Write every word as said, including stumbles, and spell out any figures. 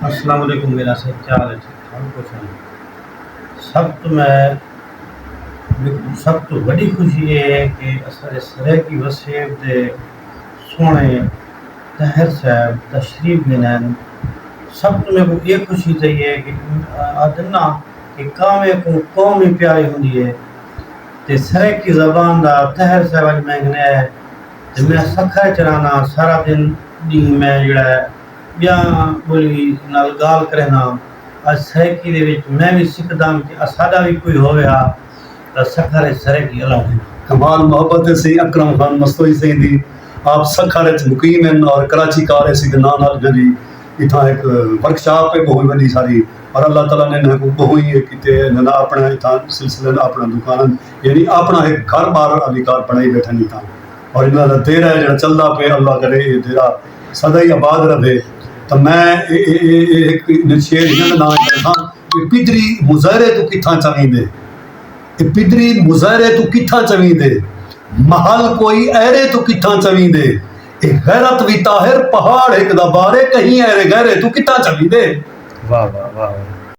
السلام علیکم میرا سائیں، کیا حال ہے؟ ٹھیک ٹھاک ہو سائیں؟ سب تو میں سب تو وݙی خوشی یہ ہے کہ اساݙے سرائیکی وسیب دے سوہݨے طاہر صاحب تشریف گھنن۔ سب تو میکوں یہ خوشی چاہیے کہ آدھن نا کہ کاویں کوں قوم ہی پیاری ہوندی ہے۔ تے سرائیکی زبان دا طاہر صاحب اڄ میں گھنیا ہے۔ تے میں سکھر اچ رہنا، سارا دن ݙینہہ میں جڑا ہے ٻیاں ٻولی نال ڳالھ کرینداں۔ اڄ سرائیکی دے وچ میں وی سکھدم کہ اساݙا وی کوئی ہووے ہا تاں سکھر اچ سرائیکی الاؤں۔ کمال محبت ہے سئیں اکرم خان مستوئی سئیں دی۔ آپ سکھر اچ مقیم ہن اور کراچی کار ایسی دے ناں نال انہاں دی اتھاں ہک ورکشاپ ہے ٻہوں وݙی ساری، اور اللہ تعالیٰ نے انہاں کوں ٻہوں ہی کیتے، انہاں دا اپݨا اتھاں سلسلہ ہے، اپݨا دکان ہے، یعنی اپݨا ہک گھر بار والی کار بݨائی ٻیٹھن اتھاں۔ اور انہاں دا دیرہ ہے جڑا چلدا پئے، اللہ کرے اے دیرہ سدا ہی آباد رہے۔ تاں میں اے اے اے اے ہک شعر انہاں دا ناں ہے، کہ پدری مظاہرے توں کتھاں چویندے، اے پدری مظاہرے توں کتھاں چویندے، محل کوئی ایرے توں کتھاں چویندے، اے غیرت وی طاہر پہاڑ ہک دا بارے، کہیں ایرے غیرے توں کتھاں چویندے۔ واہ واہ واہ واہ۔